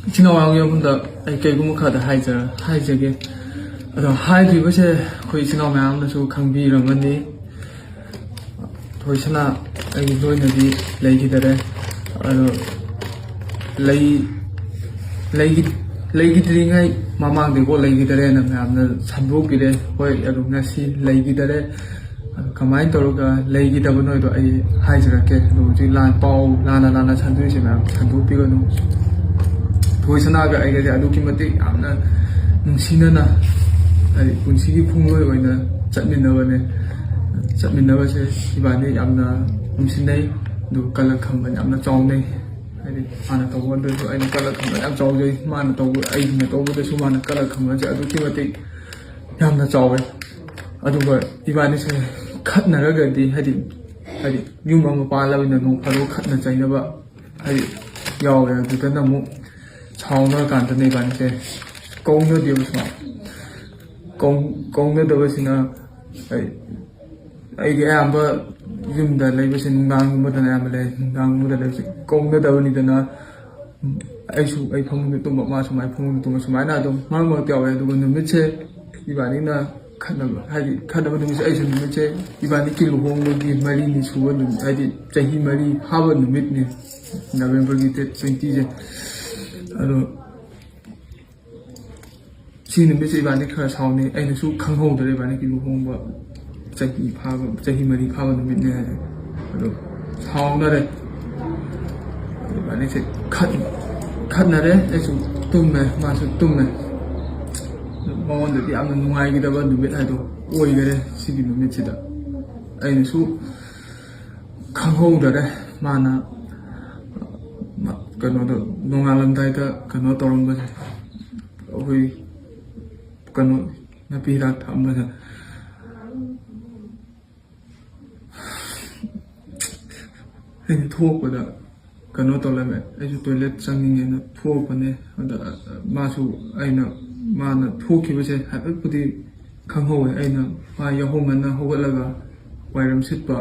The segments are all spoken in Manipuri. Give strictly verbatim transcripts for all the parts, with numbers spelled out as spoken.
ꯏꯆꯤꯟ ꯏꯅꯥꯎ ꯃꯌꯥꯝꯒꯤ ꯃꯐꯝꯗ ꯑꯩ ꯀꯩꯒꯨꯝꯕ ꯈꯔꯗ ꯍꯥꯏꯖꯔ ꯍꯥꯏꯖꯒꯦ꯫ ꯑꯗꯣ ꯍꯥꯏꯗ꯭ꯔꯤꯕꯁꯦ ꯑꯩꯈꯣꯏ ꯏꯆꯤꯟ ꯏꯅꯥꯎ ꯃꯌꯥꯝꯅꯁꯨ ꯈꯪꯕꯤꯔꯝꯃꯅꯤ꯫ ꯊꯣꯏꯁꯅꯥ ꯑꯩꯒꯤ ꯂꯣꯏꯅꯗꯤ ꯂꯩꯈꯤꯗꯔꯦ꯫ ꯑꯗꯣ ꯂꯩ ꯂꯩꯈꯤ- ꯂꯩꯈꯤꯗ꯭ꯔꯤꯉꯩ ꯃꯃꯥꯡꯗꯩꯀꯣ ꯂꯩꯈꯤꯗꯔꯦꯅ ꯃꯌꯥꯝꯅ ꯁꯟꯗꯣꯛꯄꯤꯔꯦ꯫ ꯍꯣꯏ, ꯑꯗꯨ ꯉꯁꯤ ꯂꯩꯈꯤꯗꯔꯦ꯫ ꯑꯗꯨ ꯀꯃꯥꯏꯅ ꯇꯧꯔꯒ ꯂꯩꯈꯤꯗꯕꯅꯣꯗꯣ ꯑꯩ ꯍꯥꯏꯖꯔꯛꯀꯦ꯫ ꯑꯗꯣ ꯍꯧꯖꯤꯛ ꯂꯥꯟ ꯄꯥꯎ ꯂꯥꯟꯅ ꯂꯥꯟꯅ ꯁꯟꯗꯣꯛꯏꯁꯦ ꯃꯌꯥꯝ ꯁꯟꯗꯣꯛꯄꯤꯒꯅꯨ꯫ ꯊꯣꯏꯁꯅꯥꯒ ꯑꯩꯒꯁꯦ ꯑꯗꯨꯛꯀꯤ ꯃꯇꯤꯛ ꯌꯥꯝꯅ ꯅꯨꯡꯁꯤꯅꯅ, ꯍꯥꯏꯗꯤ ꯄꯨꯟꯁꯤꯒꯤ ꯈꯣꯡꯂꯣꯏ ꯑꯣꯏꯅ ꯆꯠꯃꯤꯟꯅꯕꯅꯦ꯫ ꯆꯠꯃꯤꯟꯅꯕꯁꯦ ꯏꯕꯥꯅꯤ ꯌꯥꯝꯅ ꯅꯨꯡꯁꯤꯅꯩ꯫ ꯑꯗꯨꯒ ꯀꯂꯛ ꯈꯝꯕꯟ ꯌꯥꯝꯅ ꯆꯥꯎꯅꯩ꯫ ꯍꯥꯏꯗꯤ ꯃꯥꯅ ꯇꯧꯕꯗꯁꯨ ꯑꯩꯅ ꯀꯂꯛ ꯈꯝꯕꯟ ꯌꯥꯝ ꯆꯥꯎꯖꯩ, ꯃꯥꯅ ꯇꯧꯕ ꯑꯩꯅ ꯇꯧꯕꯗꯁꯨ ꯃꯥꯅ ꯀꯂꯛ ꯈꯝꯕꯟꯁꯦ ꯑꯗꯨꯛꯀꯤ ꯃꯇꯤꯛ ꯌꯥꯝꯅ ꯆꯥꯎꯋꯦ꯫ ꯑꯗꯨꯒ ꯏꯕꯥꯅꯤꯁꯦ ꯈꯠꯅꯔꯒꯗꯤ, ꯍꯥꯏꯗꯤ ꯍꯥꯏꯗꯤ ꯌꯨꯝ ꯑꯃ ꯄꯥꯜꯂꯕꯅꯤꯅ ꯅꯣꯡ ꯐꯥꯗꯣꯛ ꯈꯠꯅ ꯆꯩꯅꯕ ꯍꯥꯏꯗꯤ ꯌꯥꯎꯋꯦ꯫ ꯑꯗꯨꯗꯅ ꯑꯃꯨꯛ ꯁꯥꯎꯅꯔꯀꯥꯟꯗꯅ ꯏꯕꯥꯅꯤꯁꯦ ꯀꯧꯅꯗꯦꯕ ꯁꯨꯃꯥꯏꯅ꯫ ꯀꯧ- ꯀꯧꯅꯗꯕꯁꯤꯅ ꯑꯩ ꯑꯩꯗꯤ ꯑꯌꯥꯝꯕ ꯌꯨꯝꯗ ꯂꯩꯕꯁꯦ ꯅꯨꯡꯗꯥꯡꯒꯨꯝꯕꯗꯅ ꯑꯌꯥꯝꯕ ꯂꯩ꯫ ꯅꯨꯡꯗꯥꯡꯒꯨꯝꯕꯗ ꯂꯩꯕꯁꯦ ꯀꯧꯅꯗꯕꯅꯤꯗꯅ ꯑꯩꯁꯨ ꯑꯩ ꯐꯃꯨꯡꯗ ꯇꯨꯝꯕ, ꯃꯥꯁꯨ ꯃꯥꯏ ꯐꯃꯨꯡꯗ ꯇꯨꯝꯕ, ꯁꯨꯃꯥꯏꯅ ꯑꯗꯨꯝ ꯃꯔꯛ ꯃꯔꯛꯇ ꯌꯥꯎꯋꯦ꯫ ꯑꯗꯨꯒ ꯅꯨꯃꯤꯠꯁꯦ ꯏꯕꯥꯅꯤꯅ ꯈꯠꯅꯕ, ꯍꯥꯏꯗꯤ ꯈꯠꯅꯕ ꯅꯨꯃꯤꯠꯁꯦ ꯑꯩꯁꯨ ꯅꯨꯃꯤꯠꯁꯦ ꯏꯕꯥꯅꯤꯒꯤ ꯂꯨꯍꯣꯡꯕꯒꯤ ꯃꯔꯤꯅꯤ ꯁꯨꯕ ꯅꯨꯃꯤꯠ, ꯍꯥꯏꯗꯤ ꯆꯍꯤ ꯃꯔꯤ ꯐꯥꯕ ꯅꯨꯃꯤꯠꯅꯤ, ꯅꯕꯦꯝꯕꯔꯒꯤ ꯗꯦꯠ ꯇ꯭ꯋꯦꯟꯇꯤꯁꯦ꯫ ꯑꯗꯣ ꯁꯤ ꯅꯨꯃꯤꯠꯁꯦ ꯏꯕꯥꯅꯤ ꯈꯔ ꯁꯥꯎꯅꯩ꯫ ꯑꯩꯅꯁꯨ ꯈꯪꯍꯧꯗ꯭ꯔꯦ ꯏꯕꯥꯅꯤꯒꯤ ꯂꯨꯍꯣꯡꯕ ꯆꯍꯤ ꯐꯥꯕ, ꯆꯍꯤ ꯃꯔꯤ ꯐꯥꯕ ꯅꯨꯃꯤꯠꯅꯦ ꯍꯥꯏꯁꯦ꯫ ꯑꯗꯣ ꯁꯥꯎꯅꯔꯦ꯫ ꯏꯕꯥꯅꯤꯁꯦ ꯈꯠ- ꯈꯠꯅꯔꯦ꯫ ꯑꯩꯁꯨ ꯇꯨꯝꯃꯦ, ꯃꯥꯁꯨ ꯇꯨꯝꯃꯦ꯫ ꯃꯉꯣꯟꯗꯗꯤ ꯌꯥꯝꯅ ꯅꯨꯡꯉꯥꯏꯒꯗꯕ ꯅꯨꯃꯤꯠ ꯍꯥꯏꯗꯣ ꯑꯣꯏꯈꯔꯦ ꯁꯤꯒꯤ ꯅꯨꯃꯤꯠꯁꯤꯗ꯫ ꯑꯩꯅꯁꯨ ꯈꯪꯍꯧꯗꯔꯦ꯫ ꯃꯥꯅ ꯀꯩꯅꯣꯗ ꯅꯣꯡꯉꯥꯜꯂꯝꯗꯥꯏꯗ ꯀꯩꯅꯣ ꯇꯧꯔꯝꯕꯁꯦ, ꯑꯩꯈꯣꯏ ꯀꯩꯅꯣ ꯅꯥꯄꯤ ꯍꯤꯗꯥꯛ ꯊꯛꯑꯝꯕꯗ ꯑꯩꯅ ꯊꯣꯛꯄꯗ ꯀꯩꯅꯣ ꯇꯧꯔꯝꯃꯦ꯫ ꯑꯩꯁꯨ ꯇꯣꯏꯂꯦꯠ ꯆꯪꯅꯤꯡꯉꯦꯅ ꯊꯣꯛꯄꯅꯦ꯫ ꯑꯗ ꯃꯥꯁꯨ, ꯑꯩꯅ, ꯃꯥꯅ ꯊꯣꯛꯈꯤꯕꯁꯦ ꯍꯥꯏꯐꯦꯠꯄꯨꯗꯤ ꯈꯪꯍꯧꯋꯦ꯫ ꯑꯩꯅ ꯃꯥ ꯌꯥꯍꯧ ꯉꯟꯅ ꯍꯧꯒꯠꯂꯒ ꯋꯥꯏꯔꯝ ꯁꯤꯠꯄ,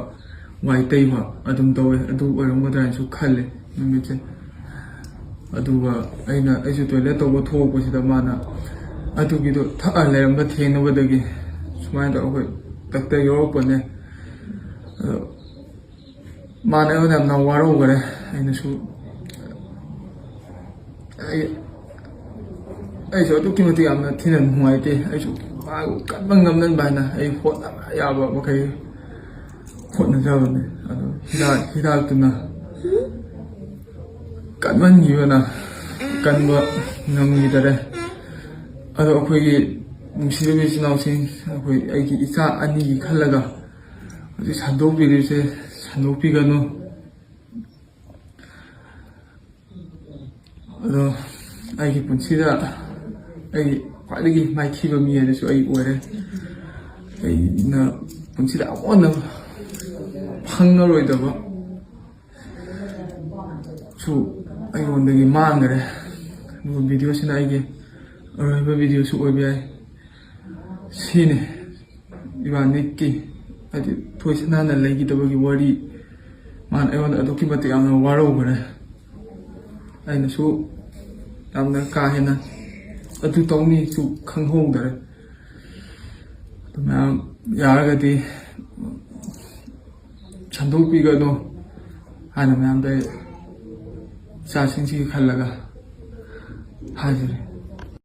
ꯋꯥꯏ ꯇꯩꯕ ꯑꯗꯨꯝ ꯇꯧꯋꯦ꯫ ꯑꯗꯨ ꯑꯣꯏꯔꯝꯒꯗ꯭ꯔꯥ ꯍꯥꯏꯅꯁꯨ ꯈꯜꯂꯦ ꯅꯨꯃꯤꯠꯁꯦ꯫ ꯑꯗꯨꯒ ꯑꯩꯅ ꯑꯩꯁꯨ ꯇꯣꯏꯂꯦꯠ ꯇꯧꯕ ꯊꯣꯛꯂꯛꯄꯁꯤꯗ ꯃꯥꯅ ꯑꯗꯨꯒꯤꯗꯣ ꯊꯛꯑ ꯂꯩꯔꯝꯕ ꯊꯦꯡꯅꯕꯗꯒꯤ ꯁꯨꯃꯥꯏꯅ ꯇꯧꯔꯒ ꯑꯩꯈꯣꯏ ꯗꯥꯛꯇꯔ ꯌꯧꯔꯛꯄꯅꯦ꯫ ꯑꯗꯣ ꯃꯥꯅ ꯑꯩꯉꯣꯟꯗ ꯌꯥꯝꯅ ꯋꯥꯔꯧꯈꯔꯦ꯫ ꯑꯩꯅꯁꯨ ꯑꯩ ꯑꯩꯁꯨ ꯑꯗꯨꯛꯀꯤ ꯃꯇꯤꯛ ꯌꯥꯝꯅ ꯊꯤꯅ ꯅꯨꯡꯉꯥꯏꯇꯦ꯫ ꯑꯩꯁꯨ ꯃꯥꯕꯨ ꯀꯟꯕ ꯉꯝꯅꯕ ꯍꯥꯏꯅ ꯑꯩ ꯍꯣꯠꯅꯕ ꯌꯥꯕ ꯃꯈꯩ ꯍꯣꯠꯅꯖꯕꯅꯦ꯫ ꯑꯗꯣ ꯍꯤꯗꯥꯛ ꯍꯤꯗꯥꯛꯇꯨꯅ ꯀꯟꯃꯟꯈꯤꯕꯅ ꯀꯟꯕ ꯉꯝꯈꯤꯗꯔꯦ꯫ ꯑꯗꯣ ꯑꯩꯈꯣꯏꯒꯤ ꯅꯨꯡꯁꯤꯔꯕ ꯏꯆꯤꯟ ꯏꯅꯥꯎꯁꯤꯡ, ꯑꯩꯈꯣꯏ ꯑꯩꯒꯤ ꯏꯆꯥ ꯑꯅꯤꯒꯤ ꯈꯜꯂꯒ ꯍꯧꯖꯤꯛ ꯁꯟꯗꯣꯛꯄꯤꯔꯤꯕꯁꯦ ꯁꯟꯗꯣꯛꯄꯤꯒꯅꯨ꯫ ꯑꯗꯣ ꯑꯩꯒꯤ ꯄꯨꯟꯁꯤꯗ ꯑꯩꯒꯤ ꯈ꯭ꯋꯥꯏꯗꯒꯤ ꯃꯥꯏꯊꯤꯕ ꯃꯤ ꯍꯥꯏꯗꯨꯁꯨ ꯑꯩ ꯑꯣꯏꯔꯦ꯫ ꯑꯩꯅ ꯄꯨꯟꯁꯤꯗ ꯑꯃꯨꯛ ꯍꯟꯅ ꯐꯪꯉꯔꯣꯏꯗꯕ ꯁꯨ ꯑꯩꯉꯣꯟꯗꯒꯤ ꯃꯥꯡꯈꯔꯦ꯫ ꯑꯗꯨꯒ ꯚꯤꯗꯤꯑꯣꯁꯤꯅ ꯑꯩꯒꯤ ꯑꯔꯣꯏꯕ ꯚꯤꯗꯤꯑꯣꯁꯨ ꯑꯣꯏꯕ ꯌꯥꯏ꯫ ꯁꯤꯅꯤ ꯏꯕꯥꯅꯤꯀꯤ, ꯍꯥꯏꯗꯤ, ꯊꯣꯏꯁꯅꯥꯅ ꯂꯩꯈꯤꯗꯕꯒꯤ ꯋꯥꯔꯤ꯫ ꯃꯥꯅ ꯑꯩꯉꯣꯟꯗ ꯑꯗꯨꯛꯀꯤ ꯃꯇꯤꯛ ꯌꯥꯝꯅ ꯋꯥꯔꯧꯈ꯭ꯔꯦ꯫ ꯑꯩꯅꯁꯨ ꯌꯥꯝꯅ ꯀꯥ ꯍꯦꯟꯅ ꯑꯗꯨ ꯇꯧꯅꯤꯁꯨ ꯈꯪꯍꯧꯗꯔꯦ꯫ ꯑꯗꯨ ꯃꯌꯥꯝ ꯌꯥꯔꯒꯗꯤ ꯁꯟꯗꯣꯛꯄꯤꯒꯅꯨ ꯍꯥꯏꯅ ꯃꯌꯥꯝꯗ ꯑꯩ ꯏꯆꯥꯁꯤꯡꯁꯤꯒꯤ ꯈꯜꯂꯒ ꯍꯥꯏꯖꯔꯤ꯫